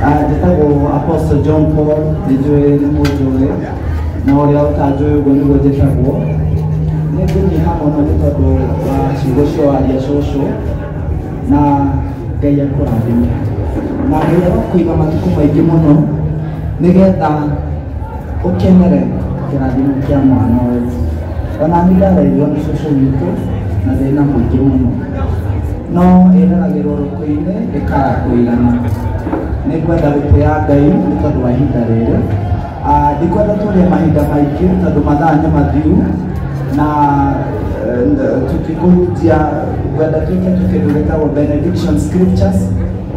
Njĩtagwo Apostle John Paul, nĩ njũĩ nĩ mũnjũĩ na ũrĩa ũtanjũĩ ũguo nĩguo njĩtagwo. Nĩ ngũnyiha mũno nĩ tondũ wa ciugo cio waria cũcũ, na Ngai akũrathime na Ngai arokũiga matukũ maingĩ mũno nĩgetha ũkenere kĩrathimo kĩa mwana ũyũ. Ona niĩ ndarerirwo nĩ cũcũ witũ na thĩna mũingĩ mũno, no ĩreragĩrwo rũkũ-inĩ ĩkaga kũigana. Nĩ ngwenda gũtĩĩa Ngai nĩ tondũ wa ihinda rĩrĩ. Ndikwenda tũrĩe mahinda maingĩ tondũ mathaa nĩ mathiru na tũtikũhunjia, ngwenda twĩke tu kĩndũ gĩtagwo benediction scriptures,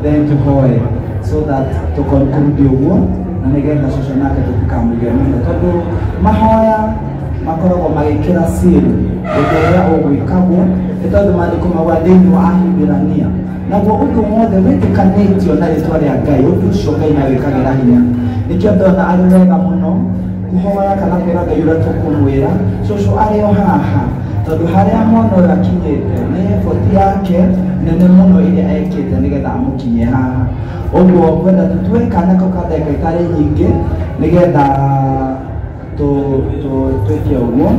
then tũhoe so that tũconclude ũguo, na nĩgetha cũcũ nake tũtikamũige mũno tondũ mahoya makoragwo magĩkĩra seal ũndũ ũrĩa ũgwĩkagwo, nĩ tondũ maandĩko mauga thĩinĩ wa Ahibirania, naguo ũndũ wothe wĩtĩkanĩtio na rĩtwa rĩa Ngai, ũndũ ũcio Ngai nĩawĩkagĩra hinya. Nĩkĩo ndona arĩ wega mũno kũhoya kana kwĩra Ngai ũrĩa tũkũmwĩra cũcũ arĩ o haha, tondũ harĩa mwana ũyũ akinyĩte nĩ effort yake nene mũno ĩrĩa ekĩte nĩgetha amũkinyie haha. Ũguo ngwenda tũtue kana kau ka ndagĩka itarĩ nyingĩ nĩgetha twĩke ũguo.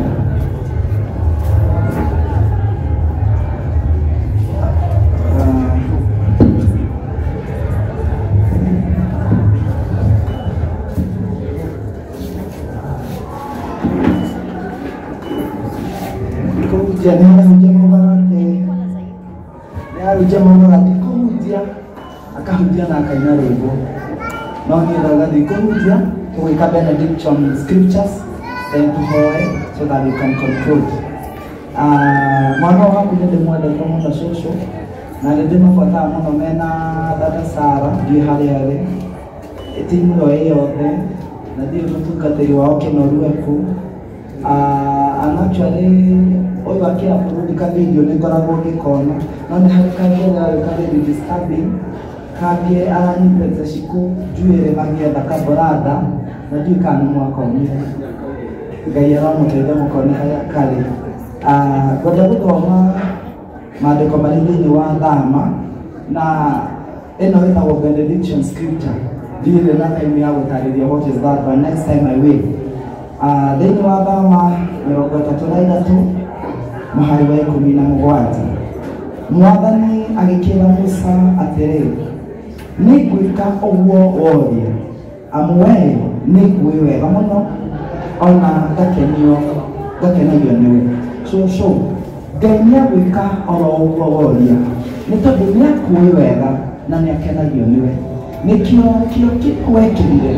Kũhunjia nĩ arahunjia maugaga atĩ nĩ arahunjia maugaga atĩ kũhunjia akahunjia na akaina rwĩmbo, no niĩ ndauga ndikũhunjia, tũgwĩka benediction scriptures then tũhoe so that we can conclude. Mwana ũyũ waku nĩ ndĩmwendete mũno cũcũ, na nĩ ndĩmabuataga mũno mena dada Sara, ndiũĩ harĩa arĩ, timu ĩyo ĩ yothe, na ndiũĩ mũtungatĩri wao Kĩnoru ekũ. And actually ũyũ akĩ-upload ka video nĩ ngoragwo ngĩkona, no nĩ harĩ kangĩ ararĩ very disturbing, kangĩ aranyitĩte cikũ njuĩrĩ magĩetha kaboranda, na ndiũĩ kana nĩ mwakonire. Ngai aromũteithia mũkone harĩa karĩ. Ngwenda gũthoma maandĩko marĩ thĩinĩ wa Thama, na ĩno ĩtagwo benediction scripture. Ndirĩ na time ya gũtarĩria what is that, but next time I will. Thĩinĩ wa Thama 33 mũhari wa 17, Mwathani agĩkĩra Musa atĩrĩ, nĩ ngwĩka ũguo woria, amu wee nĩ ngũĩ wega mũno ona ngakenio ngakenagio nĩwe. Cũcũ, Ngai nĩ agwĩka oro ũguo woria, nĩ tondũ nĩ akũĩ wega na nĩ akenagio nĩwe. Nĩkĩo kĩo kĩu wekĩrire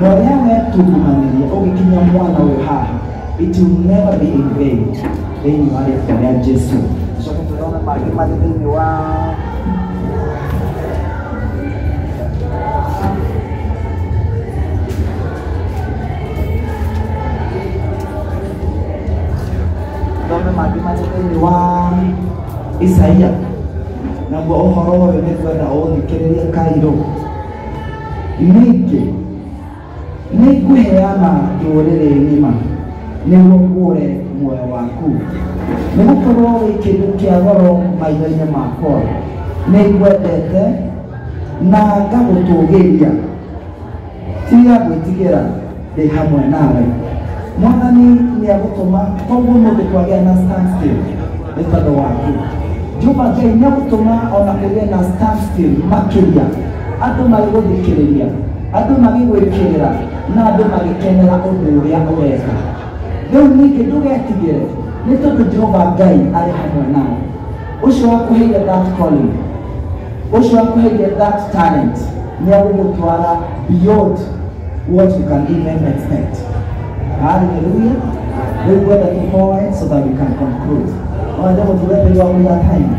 na ũrĩa wetungumanirie ũgĩkinya mwana ũyũ haha, it will never be in vain thĩinĩ wa rĩtwa rĩa Jesu. Coke tũrona mangĩ marĩ thĩinĩ wa thome mangĩ marĩ thĩinĩ wa Isaia, naguo ũhoro ũyũ nĩ ngwenda ũũthikĩrĩrie Kairũ. Ningĩ nĩ ngũheana ndũrĩrĩ ng'ima nĩguo ngũũre muoyo waku, nĩ gũkorwo wĩ kĩndũ kĩa goro maitho-inĩ makwa. Nĩ ngwendete na ngagũtũgĩria, tiga gwĩtigĩra, ndĩ hamwe nawe. Mwathani nĩ agũtũma koguo mũndũ kwagĩa na standstill nĩ tondũ waku. Jehova Ngai nĩ agũtũma ona kũgĩe na standstill makĩria, andũ magĩgũthikĩrĩria, andũ magĩgwĩkĩrĩra, na andũ magĩkenera ũndũ ũrĩa ũreka. Rĩu ningĩ ndũgetigĩre, nĩ tondũ Jehova Ngai arĩ hamwe nawe. Ũcio wakũheire that calling, ũcio wakũheire that talent, nĩ agũgũtwara beyond what you can even expect. Hallelujah. Rĩu ngwenda tũhoe so that we can conclude. Wende mũtungatĩri wa kũiga time.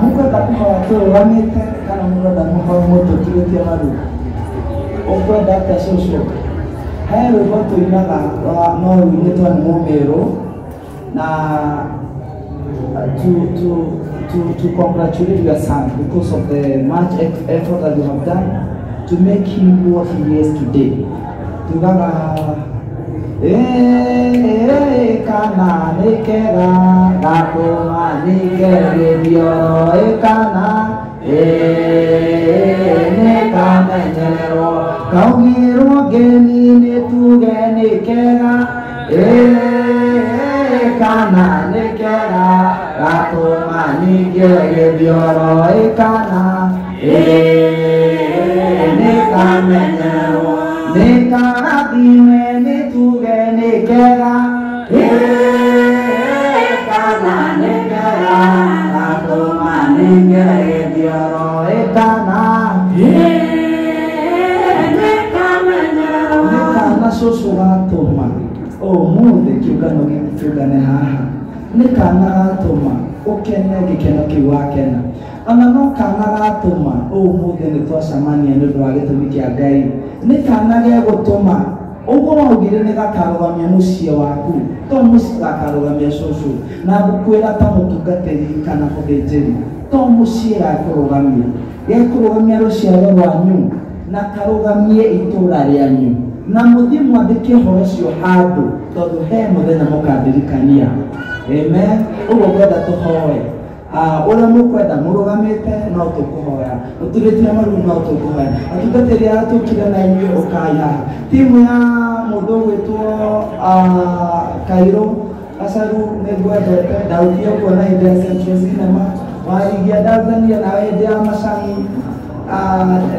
Mũkwenda kũhoya tũrũgamĩte kana mũkwenda mũhoe mũtũturĩtie maru? Ũkwenda atĩa cũcũ? He rwĩmbo tũinaga no rũinĩtwo nĩ Mũmĩrũ na to congratulate your son because of the much effort that you have done to make him what he is today. Tugaga ĩ kana nĩ kega gatũma ningĩrĩrio ĩ kana ĩ nĩ kamega. ngeni nĩ tuge nĩ kega kana nĩ kega gatũma ningĩ gĩthioro kana nĩ kamenyerwo nĩ karathime nĩ tuge nĩ kega kana nĩ kega gatũma ningĩ gĩthioro kana nĩ kana cũcũ gatũma ũmũthĩ kĩũngano gĩkĩ kĩũngane haha nĩ kana gatũma ũkene gĩkeno kĩu wakena ona no kana gatũma ũmũthĩ nĩ twacemania nĩ ũndũ wa gĩtũmi kĩa Ngai nĩ kana gegũtũma ũguo waugire nĩ gakarũgamia mũciĩ waku to mũciĩ gakarũgamia cũcũ na ngũkwĩra ta mũtungatĩri kana mũthĩnjĩri to mũciĩ gakũrũgamia gekũrũgamia rũciaro rwanyu na karũgamie itũra rĩanyu na mũthiĩ mwandĩke ũhoro ũcio handũ tondũ he mũthenya mũkandirikania. Amen. Ũguo ngwenda tũhoe ũrĩa mũkwenda mũrũgamĩte no tũkũhoya mũturĩtie maru no tũkũhoya atungatĩri arĩa tũkire na inyuĩ ũkai haha timu ya mũndũ ũgwĩtwo Kairũ Gacaru nĩ ngwendete ndaũkire kuona hĩndĩ ya Central Cinema warigia Tanzania nawe hĩndĩ ya Macani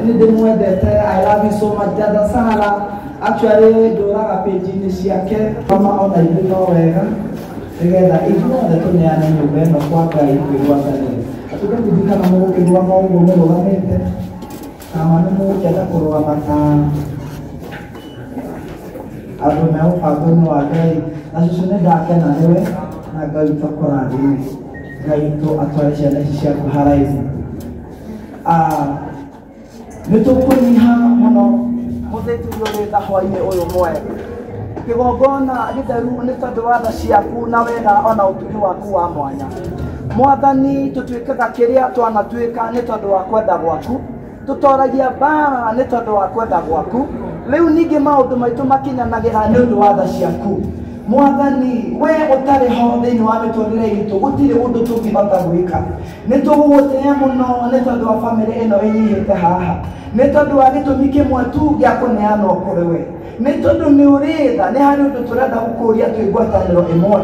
nĩ ndĩmwendete. I love you so much Dada Sara. Actually ndũraga page-inĩ ciake mama ona ithuĩ no wega nĩgetha ithuothe tũneane nyũmba ĩno kwa Ngai kwĩgwatanĩre. Atungatĩri kana mũgũkĩrũgama ũguo mũrũgamĩte kana nĩ mũgũkĩenda kũrũgama ta andũ me mũbango-inĩ wa Ngai na cũcũ nĩ ndakena nĩwe na Ngai witũ akũrathime Ngai witũ atware ciana ici ciaku haraihu. Nĩ tũkũnyiha mũno mũthĩnjĩri ũrĩ hwainĩ ũyũ mwega kĩgongona gĩtheru nĩ tondũ wa tha ciaku na wega ona ũtugi waku wa mwanya. Mwathani tũtuĩkaga kĩrĩa twanatuĩka nĩ tondũ wa kwenda gwaku tũtoragia mbara nĩ tondũ wa kwenda gwaku rĩu ningĩ maũndũ maitũ makinyanagĩra nĩ ũndũ wa tha ciaku. Mwathani we ũtarĩ ho thĩinĩ wa mĩtũrĩre itũ gũtirĩ ũndũ tũngĩhota gwĩka nĩ tũgũgũtĩĩa mũno nĩ tondũ wa bamĩrĩ ĩno ĩnyihĩte haha nĩ tondũ wa gĩtũmi kĩmwe tu gĩa kũneanwo kũrĩ we nĩ tondũ nĩ ũrĩ tha nĩ harĩ ũndũ tũrenda gũkũria twĩ ngwatanĩro ĩmwe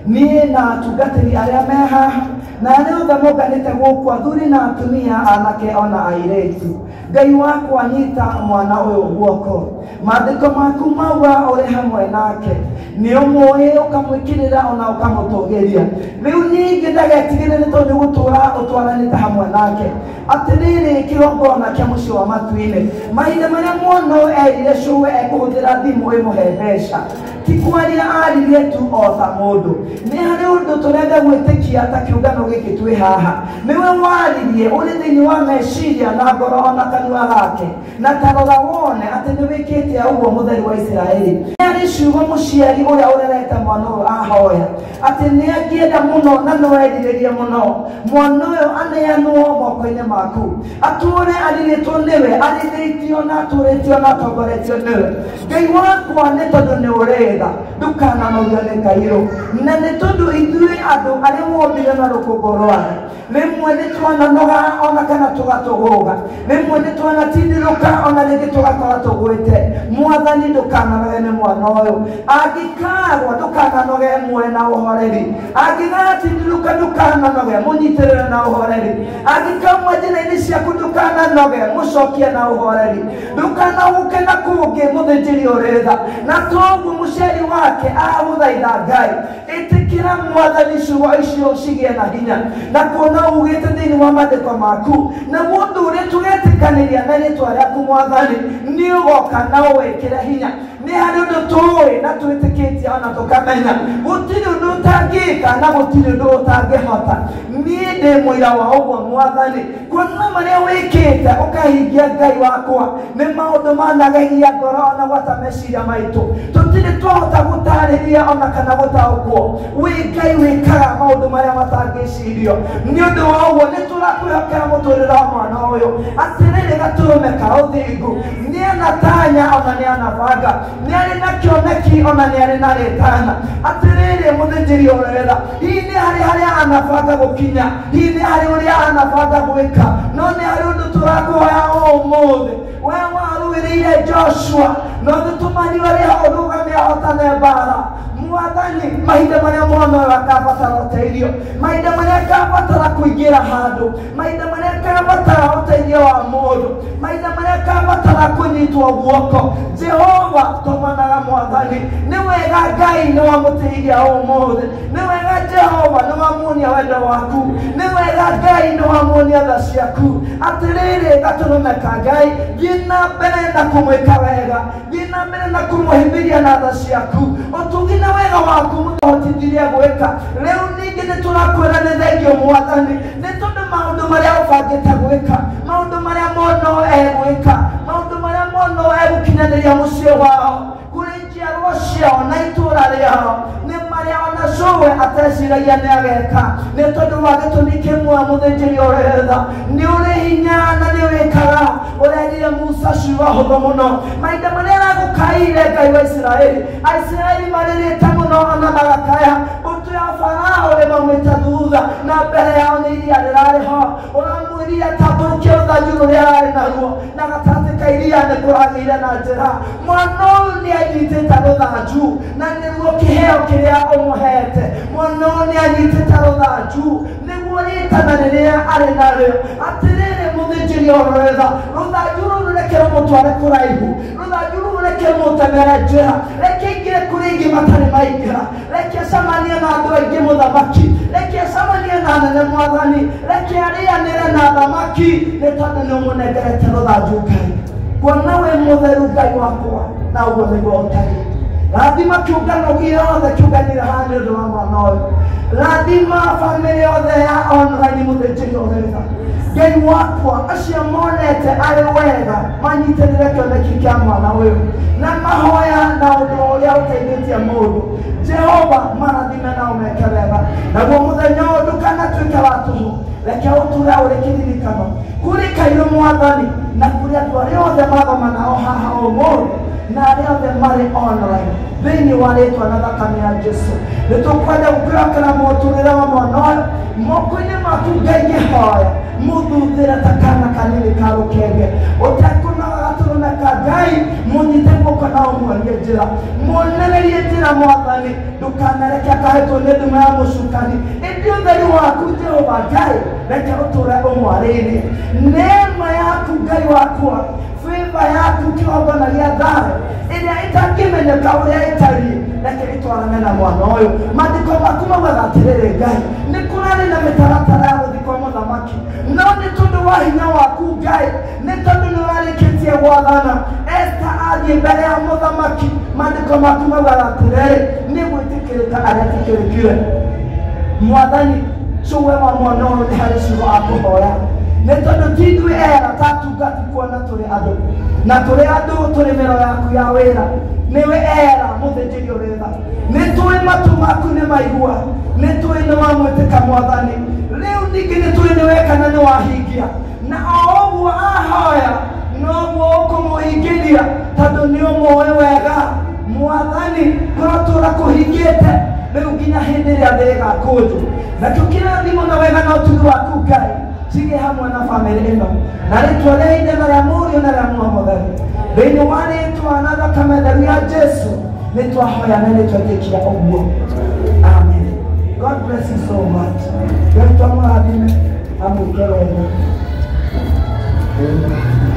niĩ na atungatĩri arĩa me haha na arĩa othe monganĩte gũkũ athuri na atumia anake ona airĩtu. Ngai wakwa nyita mwana ũyũ guoko maandĩko maku mauga ũrĩ hamwe nake nĩ ũmũĩ ũkamwĩkĩrĩra ona ũkamũtũgĩria rĩu ningĩ ndagetigĩre nĩ tondũ nĩ gũtũra ũtwaranĩte hamwe nake atĩrĩrĩ kĩgongona kĩa mũciĩ wa matu-inĩ mahinda marĩa mwana ũyũ erire cũwe ekũhũthĩra thimũ ĩmũhe mbeca ti kwaria aririe tu o ta mũndũ nĩ harĩ ũndũ tũrenda gwĩtĩkia ta kĩũngano gĩkĩ twĩ haha nĩwe waririe ũrĩ thĩinĩ wa meciria na ngoro ona kanua gake na tarora wone atĩ nĩ wĩkĩte ũguo mũtheri wa Isiraeli. Nĩ harĩ ciugo mũciari ũrĩa ũrerete mwana ũyũ ahoya atĩ nĩ angĩenda mũno na no erirĩrie mũno mwana ũyũ aneanwo moko-inĩ maku atũre arirĩtwo nĩwe arĩithĩtio na atũrĩtio na atongoretio nĩwe. Ngai wakwa nĩ tondũ nĩ ũrĩ tha ndũkananogio nĩ Kairũ na nĩ tondũ ithuĩ andũ arĩa wombire na rũkũngũ rwake rĩmwe nĩ twananoga ona kana tũgatũgũga rĩmwe nĩ twanatindĩrũka ona rĩngĩ tũgakora tũgwĩte. Mwathani ndũkananoge nĩ mwana ũyũ angĩkagwa ndũkananoge muoe na ũhoreri angĩgatindĩrũka ndũkananoge mũnyitĩrĩre na ũhoreri angĩkauma njĩra-inĩ ciaku ndũkananoge mũcokie na ũhoreri ndũkanahũke na kũngĩ mũthĩnjĩri ũrĩ tha na toguo mũciari wake agũthaitha Ngai ĩtĩkĩra Mwathani ciugo icio cigĩe na hinya na kuona ugĩte thĩinĩ wa maandĩko maku na mũndũ ũrĩa tũgetĩkanĩria na rĩtwa rĩaku Mwathani nĩ ũgoka na ũwĩkĩre hinya nĩ harĩ ũndũ tũĩ na twĩtĩkĩtie ona tũkamenya gũtirĩ ũndũ ũtangĩka na gũtirĩ ũndũ ũtangĩhota. Niĩ ndĩ mũira wa ũguo Mwathani kuona marĩa wĩkĩte ũkahingia Ngai wakwa nĩ maũndũ managegia ngoro ona gwata meciria maitũ tũtirĩ twahota gũtarĩria ona kana gũtaũkwo. Wĩ Ngai wĩkaga maũndũ marĩa matangĩcirio. Nĩ ũndũ wa ũguo nĩ tũrakwĩhokera mũtũrĩre wa mwana ũyũ. Atĩrĩrĩ gatũrũme ka ũthingu nĩ anatanya ona nĩ anabanga, nĩ arĩ na kĩoneki ona nĩ arĩ na rĩtana. Atĩrĩrĩ mũthĩnjĩri ũrera, hihi nĩ harĩ harĩa anabanga gũkinya, hihi nĩ harĩ ũrĩa anabanga gwĩka, no nĩ harĩ ũndũ tũrakũhoya ũmũthĩ. We warũĩrĩire Joshua no tũtũmani ũrĩa ũrũgame ahotane mbara. Mwathani, mahinda marĩa mwana ũyũ akabatara ũteithio, mahinda marĩa akabatara kũingĩra handũ, mahinda marĩa akabatara ũteithio wa mũndũ, mahinda marĩa akabatara kũnyitwo guoko, Jehova tũmanaga Mwathani. Nĩ wega Ngai nĩ wamũteithia ũmũthĩ, nĩ wega Jehova nĩ wamuonia wendo waku, nĩ wega Ngai nĩ wamuonia tha ciaku. Atĩrĩrĩ gatũrũme ka Ngai, thiĩ na mbere na kũmwĩka wega, thiĩ na mbere na kũmũhĩmbĩria na tha ciaku, ũtugi na wega waku mũhotithirie gwĩka. Rĩu ningĩ nĩ tũrakwĩra nĩ thengio Mwathani, nĩ tondũ maũndũ marĩa ũbangĩte gwĩka, maũndũ marĩa mwana ũyũ egwĩka, maũndũ marĩa mwana ũyũ egũkinyanĩria mũciĩ wao, kũrĩ njiarwa ciao na itũũra rĩao, nĩ marĩa ona cũwe ateciragia nĩ ageka. Nĩ tondũ wa gĩtũmi kĩmwe mũthĩnjĩri ũretha, nĩ ũrĩ hinya na nĩ wĩkaga. Ũrerire Musa ciugo hũthũ mũno mahinda marĩa aragũkaire Ngai wa Isiraeli. Aisiraeli marĩrĩte mũno ona magakaya, mbũtũ ya Farao ĩmaumĩte thutha na mbere yao nĩ iria rĩrarĩ ho. Ũramwĩrire tambũrũkia rũthanju rũrĩa ararĩ naruo, na gatagatĩ ka iria nĩ kũragĩire na njĩra. Mwana ũyũ nĩ anyitĩte rũthanju na nĩruo kĩheo kĩrĩa ũmũhete. Mwana ũyũ nĩ anyitĩte rũthanju nĩguo rĩtana rĩrĩa arĩ narĩo. Atĩrĩrĩ mũthĩnjĩri ũretha, rũthanju rũrũ reke rũmũtware kũraihu, rũthanju rũrũ reke rũmũtemere njĩra, reke aingĩre kũrĩ aingĩ matarĩ maingĩra, reke acemanie na andũ aingĩ mũthamaki, reke acemanie na anene Mwathani, reke arĩanĩre na athamaki, nĩ tondũ nĩ ũmũnengerete rũthanju Ngai. Kuona wĩ mũtheru Ngai wakwa, na ũguo nĩguo ũtariĩ. Rathima kĩũngano gĩothe kĩũnganĩre haha nĩ ũndũ wa mwana ũyũ. Rathima bamĩrĩ yothe ya online mũthĩnjĩri ũretha. Ngai wakwa, acio monete arĩ wega manyitĩrĩre kĩoneki kĩa mwana ũyũ na mahoya na ũndũ ũrĩa ũteithĩtie mũndũ. Jehova marathime na ũmeke wega, naguo mũthenya ũyũ ndũkanatuĩke wa tũhũ, reke ũtũre ũrĩ kĩririkano kũrĩ kairũ Mwathani na kũrĩ andũ arĩa othe mathoma nao haha ũmũthĩ na arĩa othe marĩ online thĩinĩ wa rĩtwa na thakame ya Jesu. Nĩ tũkwenda gũkwĩhokera mũtũrĩre wa mwana ũyũ moko-inĩ maku Ngai, ngĩhoya mũthuthĩre ta kana kanini ka rũkenge, ũtekũnoga gatũrũme ka Ngai, mũnyite guoko na ũmuonie njĩra, muonererie njĩra Mwathani, ndũkanareke akahĩtwo nĩ nduma ya mũcukani, ĩndĩ ũtheri waku Jehova Ngai reke ũtũre ũmwarĩirie. Neema yaku Ngai wakwa, favor yaku kĩgongona gĩa thayũ ĩrĩa ĩtangĩmenyeka ũrĩa ĩtariĩ, reke ĩtwarane na mwana ũyũ. Maandĩko maku maugaga atĩrĩrĩ Ngai, nĩ kũrarĩ na mĩtaratara ya gũthiĩ kwa mũthamaki, no nĩ tondũ wa hinya waku Ngai, nĩ tondũ nĩ warĩkĩtie gwathana, Esta athiĩ mbere ya mũthamaki, maandĩko maku maugaga atĩrĩrĩ, nĩ gwĩtĩkĩrĩka aretĩkĩrĩkire. Mwathani, cũwe wa mwana ũyũ nĩ harĩ ciugo akũhoya, nĩ tondũ ti ithuĩ era ta atungati kuona tũrĩ andũ na tũrĩ andũ tũrĩ mĩro yaku ya wĩra, nĩwe era mũthĩnjĩri ũretha. Nĩ tũĩ matũ maku nĩ maigua, nĩ tũĩ nĩ wamwĩtĩka Mwathani. Rĩu ningĩ nĩ tũĩ nĩ weka na nĩ wahingia, na o ũguo ahoya noguo ũkũmũhingĩria, tondũ nĩ ũmũĩ wega Mwathani. Kũrotũra kũhingĩte rĩu nginya hĩndĩ ĩrĩa thĩ ĩgakũnjwo. Nakĩo kĩrathimo na wega na ũtugi waku Ngai cigĩ hamwe na bamĩrĩ ĩno, na rĩtwa rĩa Ithe na rĩa Mũriũ na rĩa Muoyo Mũtheru, thĩinĩ wa rĩtwa na thakame theru ya Jesu nĩ twahoya na nĩ twetĩkia ũguo. Amen. God bless you so much. Ngai twamũrathime amwĩke wega. Amen.